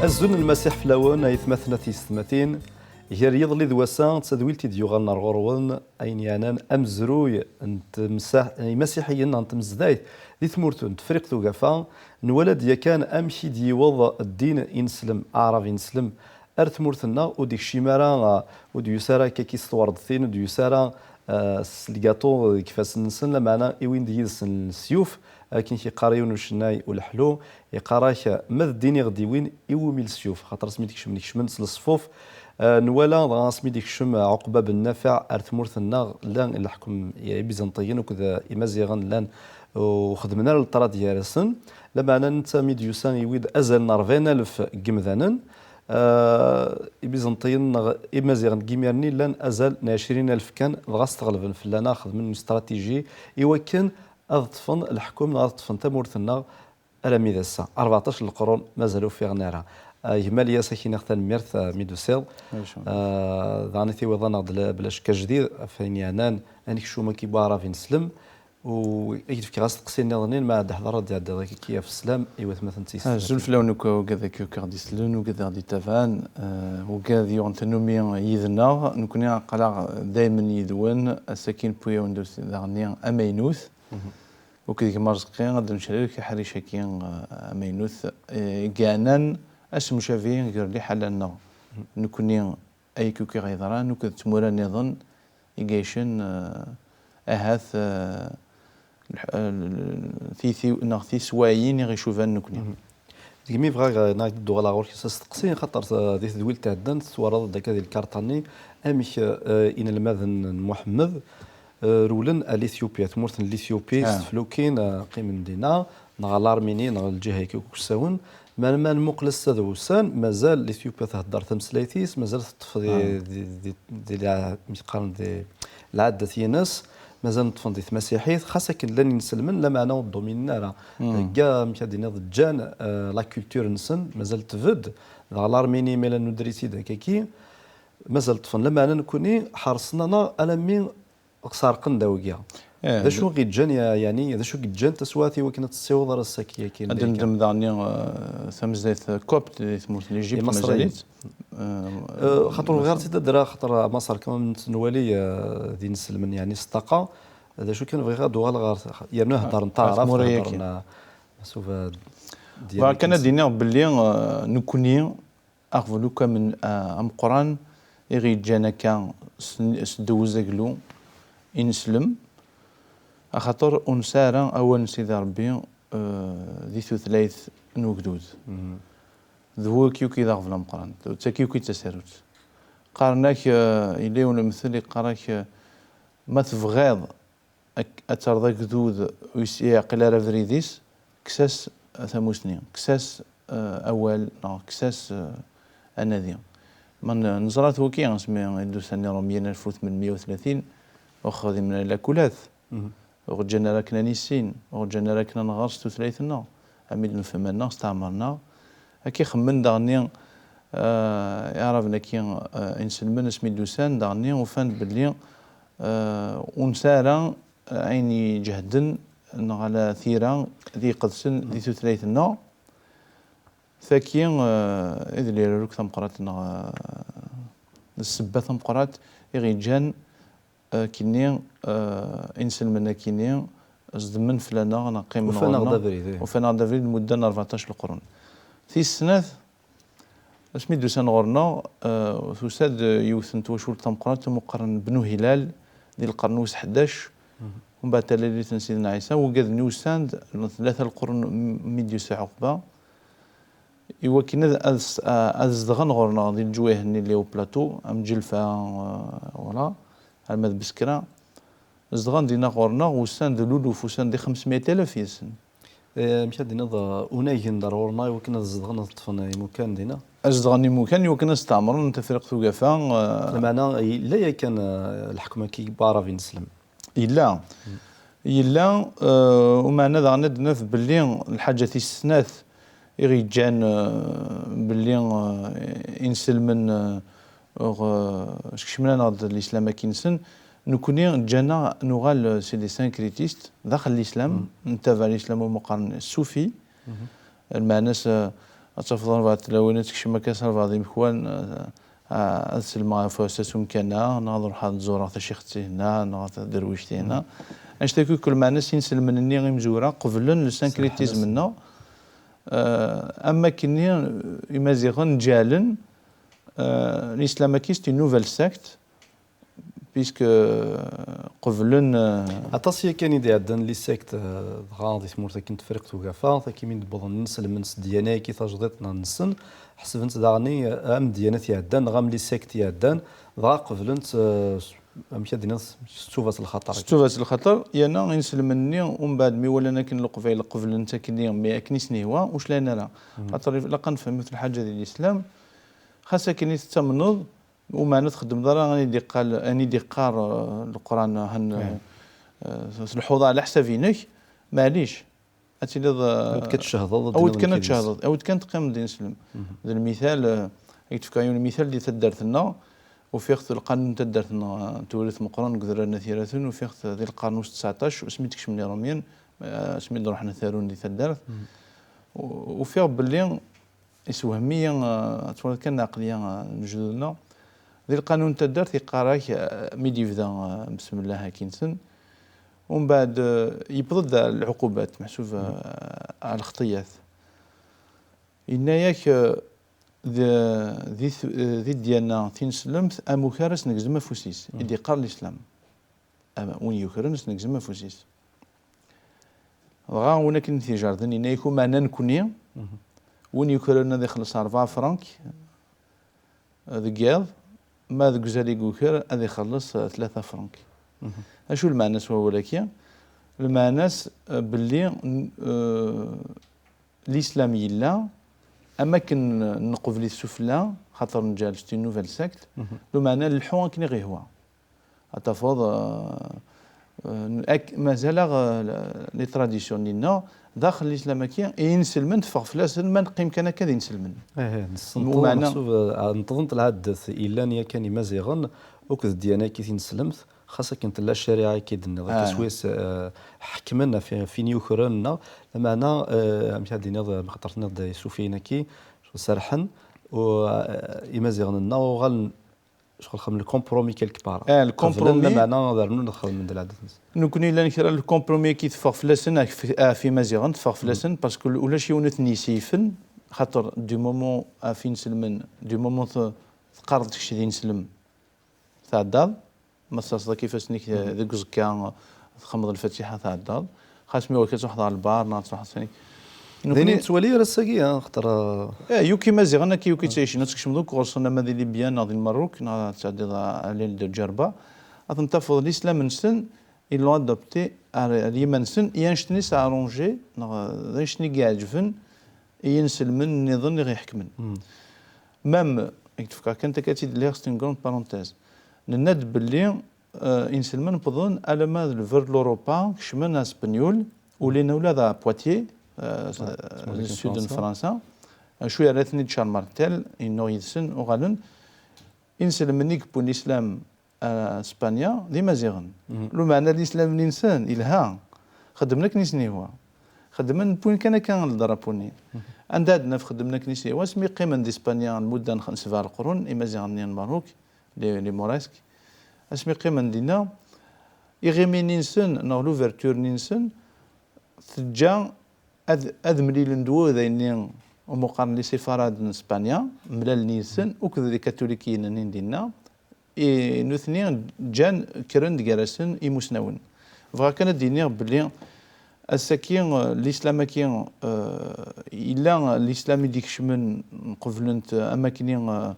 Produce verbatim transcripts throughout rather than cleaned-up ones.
Azul n Lmasiḥ fell-awen, aytmaten a tiyessetmatin. Gar yiḍelli d wass-a, d tadwilt i d-yuɣalen ar ɣur-wen, ayen yeɛnan amezruy n temsa-, imasiḥiyen neɣ n tmezdayt di tmurt n Tefriqt Ugafa. Nwala-d yakan amek i d-yiweḍ ddin ineslem, aɛrab ineslem, ar tmurt-nneɣ, ur d-ikcim ara, ur d-yusi ara akka s twerḍtin, ur d-yusi ara, eh, s lgaṭu deg ifassen-nsen, lameɛna iwin-d yid-sen lesyuf, akken i k-iqqar yiwen ucennay uleḥlu, iqqar-ak, ma d ddin i ɣ-d-iwin, iwumi lesyuf, xaṭer asmi d-ikecmen, kecmen s leṣfuf. Eh, nwala dɣa asmi d-ikcem, eh, Ɛuqba ben Nafiɛ ar tmurt-nneɣ, llan leḥkem Ibizenṭiyen akked, eh, Imaziɣen llan ur xeddmen ara leṭṭrad gar-asen, lameɛna netta mi d-yusa iwi-d azal n rebɛin alef n yimdanen. Eh, Ibizenṭiyen neɣ Imaziɣen deg yimir-nni llan azal n ɛecrin alef kan, dɣa steɣlben fell-aneɣ, xedmen une stratégie i wakken ad ṭṭfen leḥkem neɣ ad ṭṭfen tamurt-nneɣ. Alammi d ass-a, rbeɛṭac n leqrun mazal ur ffiɣen ara. Ah, gma Lyas, ad k-iniɣ tanemmirt, ah, mi d-tusiḍ. Ay, cukran. Ah, daɣen i tiwiḍ-aneɣ-d la-, bla cekk ajdid ɣef wayen yeɛnan anekcum-agi n waɛrab ineslem, u ad k-d-fkeɣ asteqsi nniḍen, ma d-teḥḍer ad d-tɛeddiḍ akka ɣef sslam i watmaten d tiyessetmatin. Azul fell-awen akk, ugad akk i aɣ-d-isellen, ugad i aɣ-d-ittabaɛen, ah, ugad yuɣen tannumi yid-neɣ, nekkni aql-aɣ daymen yid-wen, ass-agi newwi-awen-d daɣen amaynut. Mhm. Akked gma Arezqi ad d-necrek aḥric-agi, eh, amaynut, eh, i yeɛnan asemcabi gar liḥala-nneɣ. Nekkni, ayagi i ɣ-yeḍran, akked tmura nniḍen i yɛicen, eh, ahat, eh, lḥ-, eh, titi-, neɣ tiswayin i ɣ-icuban nekkni. Mhm. Deg mi bɣiɣ, eh, neɣ d-uɣaleɣ ɣur-k s asteqsi, xaṭer, eh, di tedwilt iɛeddan tettwaraḍ-d akka di lkarṭa-nni, amek, eh, inelmaden n Muḥemmed, eh, rewlen ar Lityupi, ar tmurt n Lityupi, s teflukin, eh, qqimen dinna, neɣ ɣer Larmini, neɣ lǧiha-agi akk usawen. Ma, ma nmuqel ass-a d ussan, mazal Lityupi thedder tameslayt-is, mazal teṭṭef di, di, di, di lɛa-, mi qqaren di lɛaddat-ines, mazal neṭṭfen di tmasiḥit, xas akken llan inselmen, lameɛna ur ḍḍuminen ara. Deg, amek ad d-iniḍ, ǧǧan, eh, la culture-nsen, mazal tbedd, dɣa Larmini, ma llan nudri-tt-id akkaki, mazal ṭṭfen, lameɛna nekkni ḥerṣen-aneɣ alammi ɣ-serqen dawgi. Eh, d acu i ɣ-yeǧǧan, ya-, yeɛni, d acu i yeǧǧan taswiɛt i wakken ad tessiweḍ ar ass-agi, akken ad d-neddem daɣen, eh, tameslayt, eh, copte di tmurt n Lijibt, mazal-itt. Eh, xaṭer ur bɣiɣ ara ad tt-id-adreɣ, xaṭer Maṣer kan nwali, eh, d inselmen, yeɛni s ṭṭaqa. D acu kan bɣiɣ ad uɣaleɣ ɣer, yernu heddren taɛrabt, heddren, eh, asuba d-, bɣiɣ kan ad d-iniɣ belli, eh, nekkni, aɣbel akk amen-, a-, ameqqran i ɣ-yeǧǧan akka s, s ddew uzaglu i neslem, axaṭer ur nesɛi ara awal n Sidi Ṛebbi, eh, di tutlayt n ugdud. D waki akk i d aɣbel ameqqran, d taki akk i d tasarut. Qqaren-ak, eh, yella yiwen lemtel yeqqar-ak, eh, ma tebɣiḍ ak-, ad terreḍ agdud ur yesɛi ara abrid-is, kkes-as tamusni, kkes-as, eh, awal, neɣ kkes-as, eh, anadi. Ma n-, neẓra-t waki, asmi i d-usan Iṛumyen alef u tmenmeyya u tlatin, ur xdimen ara lakulat, ur ǧǧan ara akken ad nissin, ur ǧǧan ara akken ad nɣer s tutlayt-nneɣ, am i d-nefhem anneɣ, steɛmren-aɣ. Akka i xemmen daɣenni, eh, Iɛraben-agi, eh, inselmen asmi d-usan, daɣenni ufan-d belli, eh, ur nesɛi ara, eh, ayen iǧehden neɣ ala tira d iqedsen di tutlayt-nneɣ. Tagi, eh, i d liraruk tameqqrant neɣ, eh, d ssebba tameqqrant i ɣ-yeǧǧan akkenni, eh, inselmen akkenni zedmen fell-aneɣ neɣ qqimen ɣur-neɣ. Ufan-aɣ-d abrid, ih. Ufan-aɣ-d abrid lmudda n rbeɛṭac leqrun. Tis snat, asmi d-usan ɣur-neɣ, eh, tusa-d yiwet n twacult tameqqrant umi qqaren Bnu Hilal di lqern wis ḥdac, mbeɛd talalit n Sidna Ɛisa, wigad-nni usan-d tlata leqrun mi d-yusa Ɛuqba. I wakken ad, ad s-, a-, ad zedɣen ɣur-neɣ di leǧwayeh-nni n les hauts plateaux, am Ǧelfa, eh, voilà, arma d Beskra. Zedɣen dinna ɣur-neɣ, usan-d luluf, usan-d i xemsmeyya alaf yid-sen. Eh, amek ad d-tiniḍ, eh, unagen d ar ɣur-neɣ i wakken ad zedɣen, ad ṭṭfen imukan dinna? Ad zedɣen imukan i wakken ad steɛmren Tafriqt Ugafa, eh, lameɛna yella yakan, eh, lḥekm-agi n Waɛrab ineslem? Yella. Yella, eh, umeɛna daɣen ad d-naf belli lḥaǧa tis snat i ɣ-yeǧǧan, eh, belli, eh, inselmen, eh, ur, eh, skecmen-aneɣ-d lislam-agi-nsen, nekkni ǧǧan-aɣ nuɣal, eh, c'est des syncrétistes, daxel lislam, nettabaɛ lislam umi qqaren sufi. Lmeɛna-s, eh, ad tafeḍ albaɛḍ tlawin ad tekcem akka s albaɛḍ imekwan, eh, eh, ad selmeɣ ɣef usas umkan-a, neɣ ad ruḥeɣ ad zureɣ tacixt-ihin-a, neɣ taderwict-ihin-a. Annect-agi akk lmeɛna-s inselmen-nni imezwura qeblen le syncrétisme-nneɣ, eh, am wakken-nni, eh, Imaziɣen ǧeɛlen, eh, l'islam-agi c'est une nouvelle secte, puisque, euh, qeblen, euh, aṭas yakan i d-iɛeddan les sectes, euh, dɣa di tmurt akken Tefriqt Ugafa, akken mi d-wwḍen inselmen s ddyana-agi tajdiṭ-nsen, ḥesben-tt daɣen, euh, am dyanat iɛeddan, neɣ am les sectes iɛeddan, dɣa qeblen-tt, euh, s-, amek ad d-iniḍ, s ttubat lxaṭer. S ttubat lxaṭer, yerna inselmen-nni, umbeɛd mi walan akken Leqbayel qeblen-tt akkenni, mi akken i sen-ihwa, ur clayen ara. Xaṭer ilaq ad nefhem yiwet lḥaǧa di lislam, xas akken i tettamneḍ, umeɛna txeddmeḍ ara ayen i d-iqqal, ayen i d-iqqar, eh, Leqran, eh, han, eh, eh, tleḥḥuḍ ɛla ḥsab-inek, maɛlic, ad tiliḍ, eh, awi-d kan ad tcehdeḍ, awi-d kan ad tcehdeḍ, awi-d kan teqqimeḍ d ineslem. D lmital, eh, ad k-d-fkeɣ yiwen lmital di taddart-nneɣ, ufiɣ-t lqanun n taddart-nneɣ, eh, n Tewrirt Meqqren deg udrar n At Yiraten, ufiɣ-t di lqern wis tseɛṭac, asmi d-kecmen Iṛumyen, eh, asmi d-ruḥen ad t-arun di taddart. U-, ufiɣ belli Isewhem-iyi, eh, ad twaliḍ kan aql-iyi, eh, n lejdud-nneɣ. Di lqanun n taddart yeqqar-ak, eh, mi d-yebda, eh, besmellah akkin-sen. Umbeɛd, eh, yewweḍ-d lɛuqubat, meḥsub, eh, ar lxeṭiyat. Yenna-yak, eh, d-, di t-, eh, di ddyana tineslemt, amukar ad s-negzem afus-is, i d-yeqqar lislam. Ama win yukren, ad s-negzem afus-is. Dɣa win akken i t-ijerden, yenna-yak umeɛna nekni, win yukren ad ixelleṣ rebɛa frank, eh, deg yiḍ, ma deg uzal i yuker ad ixelleṣ, eh, tlata frank. Acu lmeɛna-s wawal-agi? Lmeɛna-s, eh, belli, n-, eh, lislam yella, am akken nqebl-it sufella, xaṭer nǧal c'est une nouvelle secte, lumeɛna nleḥḥu akken i ɣ-ihwa. Ad tafeḍ, eh, eh, ak-, mazal-aɣ, eh, les traditions-nni-nneɣ, daxel lislam-agi, i inselmen teffeɣ fell-asen, ma neqqim kan akka d inselmen. Ih, ih, nessenṭeḍ, meḥsub, eh, neṭḍent lɛaddat yellan yakan imaziɣen, akked ddyana-agi tineslemt, xas akken tella ccariɛa akka i d-tenniḍ, akka swayes, eh, ḥekmen ɣef, ɣef win yukren, neɣ, lameɛna, eh, amek ad d-tiniḍ, eh, xaṭer tenniḍ-d isufiyen-agi, serḥen, u, eh, imaziɣen-nneɣ uɣalen, ccɣel xedmen le compromis quelque part. Eh, le compromis. Qeblen, lameɛna ad rnun ad xedmen d lɛadat-nsen. Nekni llan kra le compromis-agi teffeɣ fell-asen, ɣef, ɣef imaziɣen teffeɣ fell-asen, parce que ulac yiwen ur ten-yesyifen, xaṭer du moment ɣef inselmen, du moment te-, teqqareḍ kečč d ineslem, tɛeddaḍ, ma tesserseḍ akk ifassen-ik, eh, deg uẓekka, txemmeḍ lfatiḥa, tɛeddaḍ. Xas mi ur k-ad truḥeḍ ɣer lbar, neɣ ad truḥeḍ sani. Din ur nettwali ara ass-agi, ah, xaṭer, eh, eh, yuki Imaziɣen akka yuki ttɛicin, ad tkecmeḍ akk ɣur-sen, ama di Libya, neɣ di Lmerruk, neɣ ad tɛeddiḍ ɣer l'île de Djerba. Ad ten-tafeḍ, l'islam-nsen, ils l'ont adopté ar, ar yiman-nsen, i annect-nni s arrangé, neɣ d annect-nni i iɛeǧben i yinselmen nniḍen i ɣ-iḥekmen. Même, i k-d-fkeɣ kan takka-tt-id lliɣ, c'est une grande parenthèse. Nenna-d belli, eh, inselmen wwḍen alamma d lbir n l'Europa, kecmen ar Spenyul, ulin ula d ar Poitiers, eh, di sud n Fransa. Acu yerra-ten-id Charmartel, yennuɣ yid-sen, uɣalen. Inselmen i yewwin lislam ar Spanya d Imaziɣen. Lumeɛna lislam-nni-nsen, ilha. Xeddmen akken i sen-ihwa. Xeddmen, wwin kan akka le drapeau-nni. Anda ad naf xeddmen akken i sen-ihwa? Asmi qqimen di Spanya lmudda n, n sebɛa leqrun, Imaziɣen-nni n Merruk, les, les Mauresques. Asmi qqimen dinna, iɣimi-nni-nsen, neɣ l'ouverture-nni-nsen, teǧǧa ad, ad mlilen d wud ayenni umi qqaren les séfarades n Spanya, mlalen yid-sen, akked les katulikiyen-nni n dinna, i nutni ǧǧan, kkren-d gar-asen imusnawen. Bɣiɣ kan ad d-iniɣ belli ass-agi, eh, lislam-agi, eh, yella lislam i d-ikecmen, qeblen-t, eh, am akkenni, eh,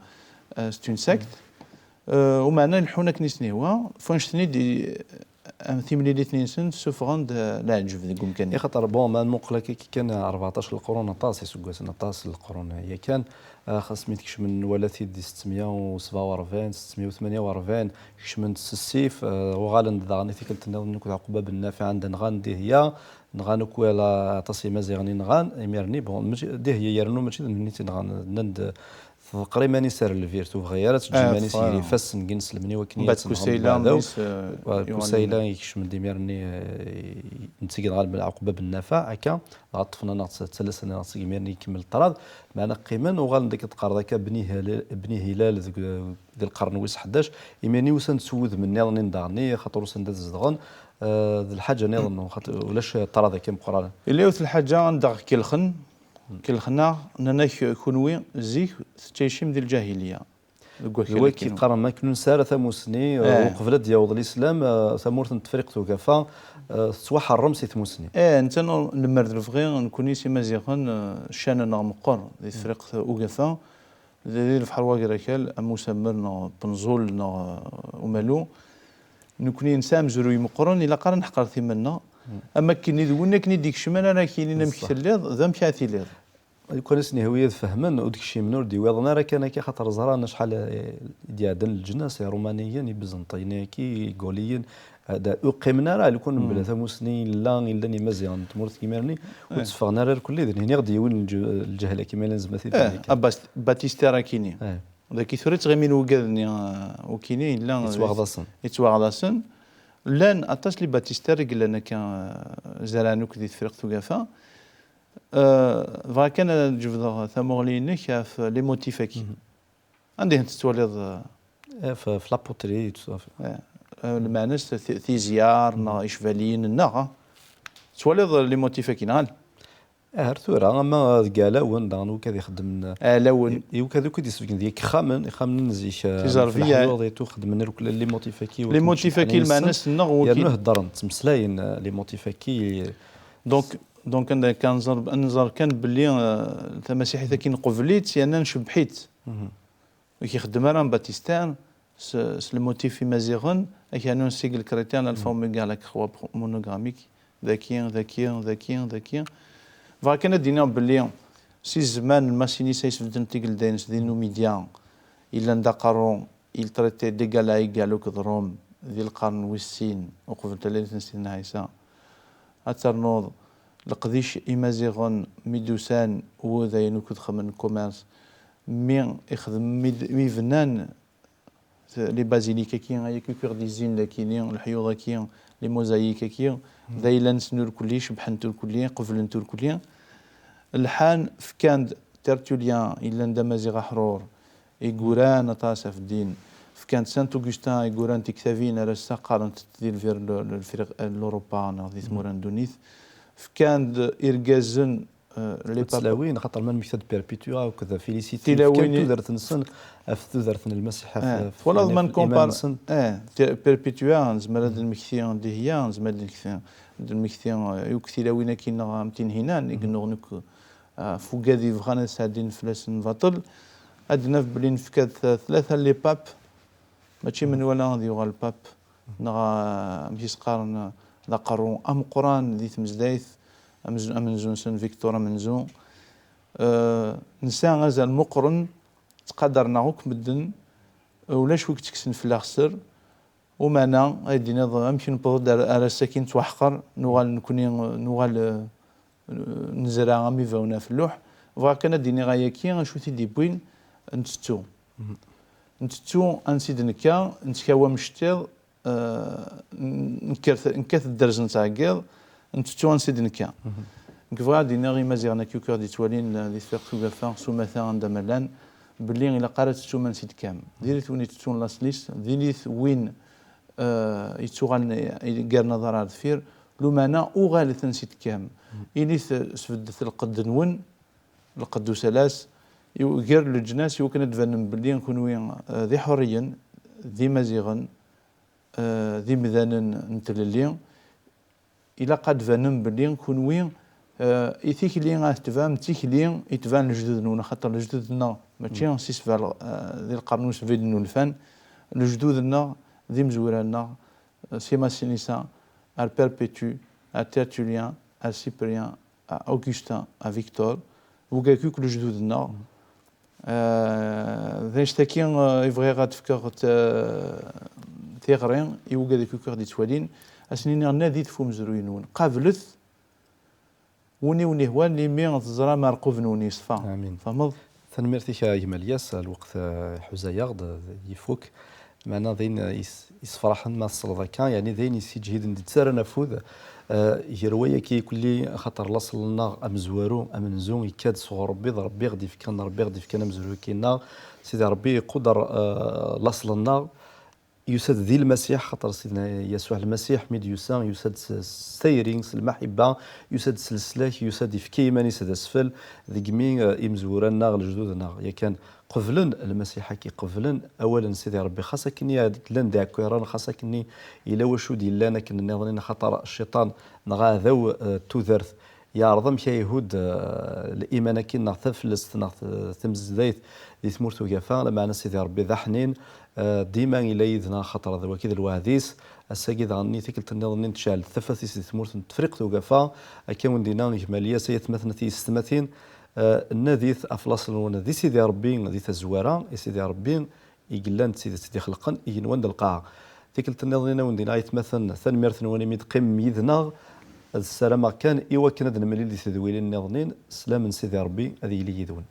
eh, c'est une secte. Eh, umeɛna leḥḥun akken i sen-ihwa, f wannect-nni d-, am timlilit-nsen ssufɣen-d, eh, leɛǧeb deg umkan-nni. Ixaṭer, bon, ma nmuqel akka kan rbeɛṭac n leqrun, aṭas iseggasen, aṭas n leqrun yakan, eh, xas mi d-kecmen, nwala-t-id di settemya u sebɛa u rebɛin, settemya u tmenya u rebɛin, kecmen-d s ssif, eh, uɣalen-d daɣen i tikkelt nniḍen akked Ɛuqba ben Nafiɛ, anda nɣan Dihya, nɣan akk wala aṭas n Imaziɣen i nɣan, imir-nni, bon, mačči, Dihya yernu mačči d nutni i tt-inɣan, nnan-d teḍqer iman-is ar lbir, tebɣi ara teǧǧ iman-is gar ifassen n yinselmen i wakken ad tenɣem Kusayla, mbeɛd akk. Mmi-s, eh, wa, yuɣal Kusayla yekcem-d imir-nni, eh, netta i yenɣan Ɛuqba ben Nafiɛ, akka, dɣa ṭṭfen-aneɣ-tt, ttalasen-aneɣ-tt seg imir-nni ikemmel ṭṭrad, meɛna qqimen, uɣalen-d akka teqqareḍ akka Bni Hilal, Bni Hilal deg, di lqern wis ḥdac, imir-nni usan-d s wudem nniḍen daɣen, xaṭer usan-d ad zedɣen, eh, d lḥaǧa nniḍen, xaṭer ulac ṭṭrad akka meqqran. Yella yiwet lḥaǧa anda ɣ-kelxen, kelxen-aɣ, nnan-ak kunwi zik tettɛicim di lǧahiliya. Deg wakal d waki qqaren ma kunwi nesɛa ara tamusni, eh, uqbel ad d-yaweḍ lislam, eh, tamurt n Tefriqt Ugafa, eh, tettwaḥeṛṛem si tmusni. Eh, netta lemmer d lebɣi, nekni s Imaziɣen, eh, ccan-nneɣ meqqer di Tefriqt Ugafa, di, di lebḥer wagrakal, am usammer neɣ Penẓul neɣ, eh, Umalu. Nekni nesɛa amezruy meqqren, ilaq ara neḥqer timan-nneɣ. Am akken d win akken i d-ikecmen ara ak-yinin amek telliḍ, d amek ara tiliḍ. Lukan asen-ihwi ad fehmen, ur d-kcimen, ur d-iwiḍen ara kan akka, xaṭer ẓran acḥal, eh, i d-iɛeddan leǧnas, Irumaniyen, Ibyzantiyen-agi, Iguliyen, eh, da, ur qqimen ara, lukan mebla tamusni yella, yellan Imaziɣen n tmurt n yimir-nni, ur tteffɣen ara irkelli, d nehni ɣ-d-yiwin lǧ-, lǧehl-agi, ma yella nezmer ad t-id-nini akka. Batister akini. Dagi tura ttɣimin wugad-nni, eh, ukini, yella, eh, yettwaɣḍasen. Yettwaɣḍasen. Llan aṭas li Batister i yellan akka, eh, zerɛen akk di Tefriqt Ugafa. Eh, bɣiɣ kan ad jebdeɣ tamuɣli-inek ɣef les motifs-agi. Anda i ten-tettwaliḍ, eh? Eh, f-, f la poterie, tout ça. Eh, eh, lmeɛna-s ti-, tizyar, neɣ icbaliyen, neɣ, ah? Tettwaliḍ les motifs-agi, neɣ ala? Eh, ar tura, ama deg Ɛlawen, daɣen, wikad ixeddmen, Ɛlawen. I, i wikad akk i d-isbeggen deg yixxamen, ixxamen n zik, eh, Tiẓerbiya. F leḥyuḍ, et tout, xeddmen irkelli les motifs-agi, les motifs-agi, lmeɛna-s, neɣ yernu heddren, ttmeslayen, eh, les motifs-agi. Donc, donc, anda kan nẓer, ad nẓer kan belli, eh, tamasiḥit-agi nqebel-itt, yerna ncebbeḥ-itt. Ur k-ixeddem ara Batister s, s lmotif imaziɣen, ak rnu nsigel critère la forme égale la croix monogrammique, daki, daki, daki, daki. Bɣiɣ kan ad d-iniɣ belli si zzman n Masinissa isbedden tigelda-ines di Numidya, yellan d aqerru, il traité d'égal à égal akked Rome, di lqern wis sin, uqbel talalit n Sidna Ɛisa. Ad ternuḍ leqdic imaziɣen mi d-usan wud ayen akk d xemmen commerce, mi ixdem, mi d-, mi bnan t-, les basiliques-agi, ay akk i ɣ-d-izzin dakini, leḥyuḍ-agi, les mosaïques-agi, d ayla-nsen urkelli, cebbḥen-t urkelli, qeblen-t urkelli. Lḥan, fkan-d Tertullien, yellan d amaziɣ aḥrur, i yuran aṭas ɣef ddin. Fkan-d Saint Augustin, i yuran tiktabin, ar ass-a qqarent-d di lbir l-, l-, lfriq-, l-, l'Europa neɣ di tmura n ddunit. Fkan-d irgazen, eh, les papes. Tilawin, xaṭer ma nmekta-d Perpétua akked Félicité, tilawin fkan tudert-nsen ɣef tudert n Lmasiḥ, ɣef, eh, ɣef twalaḍ ma nkompar, iman-nsen. Eh, ti-, Perpétua, nezmer ad nmekti Dihya, nezmer ad nmekti, ad nmekti, eh, akk tilawin-agi neɣ am Tinhinan, i yennuɣen akk, eh, ɣef ugad yebɣan ad sɛeddin fell-asen baṭel. Ad d-naf belli nefka-d tlata les papes, mačči menwala ad yuɣal pap, neɣ, ah, amek i s-qqaren, d aqerru ameqqran di tmezdayt, amez-, amenzu-nsen Victor Amenzu. Eh, nesɛa azal meqqren, ttqadaren-aɣ akk medden, ulac wi yettekksen fell-aɣ sser. Umeɛna, ay d-tiniḍ, amek newweḍ-d ar, ar ass-agi nettwaḥqer, nuɣal nekni, nuɣal, eh, nezra am ibawen ɣef lluḥ. Bɣiɣ kan ad d-iniɣ ayagi, acu t-id-yewwin, ntettu. Ntettu ansi d-nekka, nettkaw amecṭiḍ, eh, n-, nekker t-, nekkat dderz nettɛeggiḍ, ntettu ansi d-nekka. Nekk bɣiɣ ad d-iniɣ i Imaziɣen akk i ɣ-d-yettwalin, eh, di Tefriqt Ugafa, s umata anda ma llan, belli ilaq ara tettum ansi d-tekkam. Diri-t win itettun laṣel-is, diri-t win eh, yettuɣalen i, i, gar naḍar ar deffir, lumeɛna uɣalet ansi d-tekkam. Init, eh, sbeddet lqedd-nwen, lqedd usalas, i, gar leǧnas, i wakken ad d-tbanem belli kunwi, eh, d iḥuriyen, d imaziɣen, eh, d imdanen n tlelli. Ilaq ad d-tbanem belli kunwi, eh, i tikli ara tetbam, d tikli i tban lejdud-nwen, axaṭer lejdud-nneɣ mačči si sebɛa, eh, di lqern usbid n ulfan, lejdud-nneɣ d imezwura-nneɣ, si Massinissa ar Perpétue, ar Tertullien, ar Cyprien, ar Augustin, ar Victor, wigi akk lejdud-nneɣ. Eh, d annect-agi, eh, i bɣiɣ ad d-fkeɣ t-, tiɣri i wigad akk i ɣ-d-yettwalin, ad sen-iniɣ: nadit ɣef umezruy-nwen, qablet win i wen-ihwan, imi teẓram aɛerqub-nwen yeṣfa. Amin. Tfehmeḍ? Tanemmirt-ik a gma Lyas, lweqt, eh, iḥuza-yaɣ-d, eh, ifuk. Meɛna d ayen, eh, is-, isefraḥen ma tesleḍ akka, yeɛni d ayen isiǧhiden d-yettarran afud, eh, gar wayagi kulli, axaṭer laṣel-nneɣ amezwaru, amenzu, yekka-d sɣur Rebbi, d Rebbi i ɣ-d-ifkan, d Rebbi i ɣ-d-ifkan amezruy-agi-nneɣ. Sidi Rebbi iquder, eh, laṣel-nneɣ, yusa-d di Lmasiḥ, xaṭer Sidna Yasuɛ Lmasiḥ mi d-yusa, yusa-d s, s tayri, s lmaḥibba, yusa-d s leslak, yusa-d ifka iman-is d asfel deg mi, eh, imezwura-nneɣ, lejdud-nneɣ, yakan qeblen Lmasiḥ-agi, qeblen awal n Sidi Rebbi, xas akken i llan d iɛekkiren, xas akken i yella wacu d-yellan akken nniḍen, axaṭer cciṭan neɣ aɛdaw, eh, n tudert yeɛreḍ amek ay ihudd, eh, liman-agi neɣ taflest neɣ t-, tamzdayt di tmurt ugafa, lameɛna Sidi Rebbi d aḥnin, eh, dima yella yid-neɣ, axaṭer d wagi d lweɛd-is. Ass-agi daɣen-nni, tikkelt nniḍen-nni, tecɛel tafat-is di tmurt n Tefriqt ugafa, akka wen-d-yenna gma Lyas, ay atmaten, ay tiyessetmatin, eh, nadit ɣef laṣel-nwen di Sidi Rebbi di tazwara, i Sidi Rebbi i yellan d tidet i d-ixelqen igenwan d lqaɛa. Tikkelt nniḍen-nni a wen-d-iniɣ, ay atmaten, tanemmirt-nwen imi d-teqqimem yid-neɣ. Ad ssarameɣ kan i wakken ad nemlil di tedwilin nniḍen-in, sslam n Sidi Rebbi ad yili yid-wen.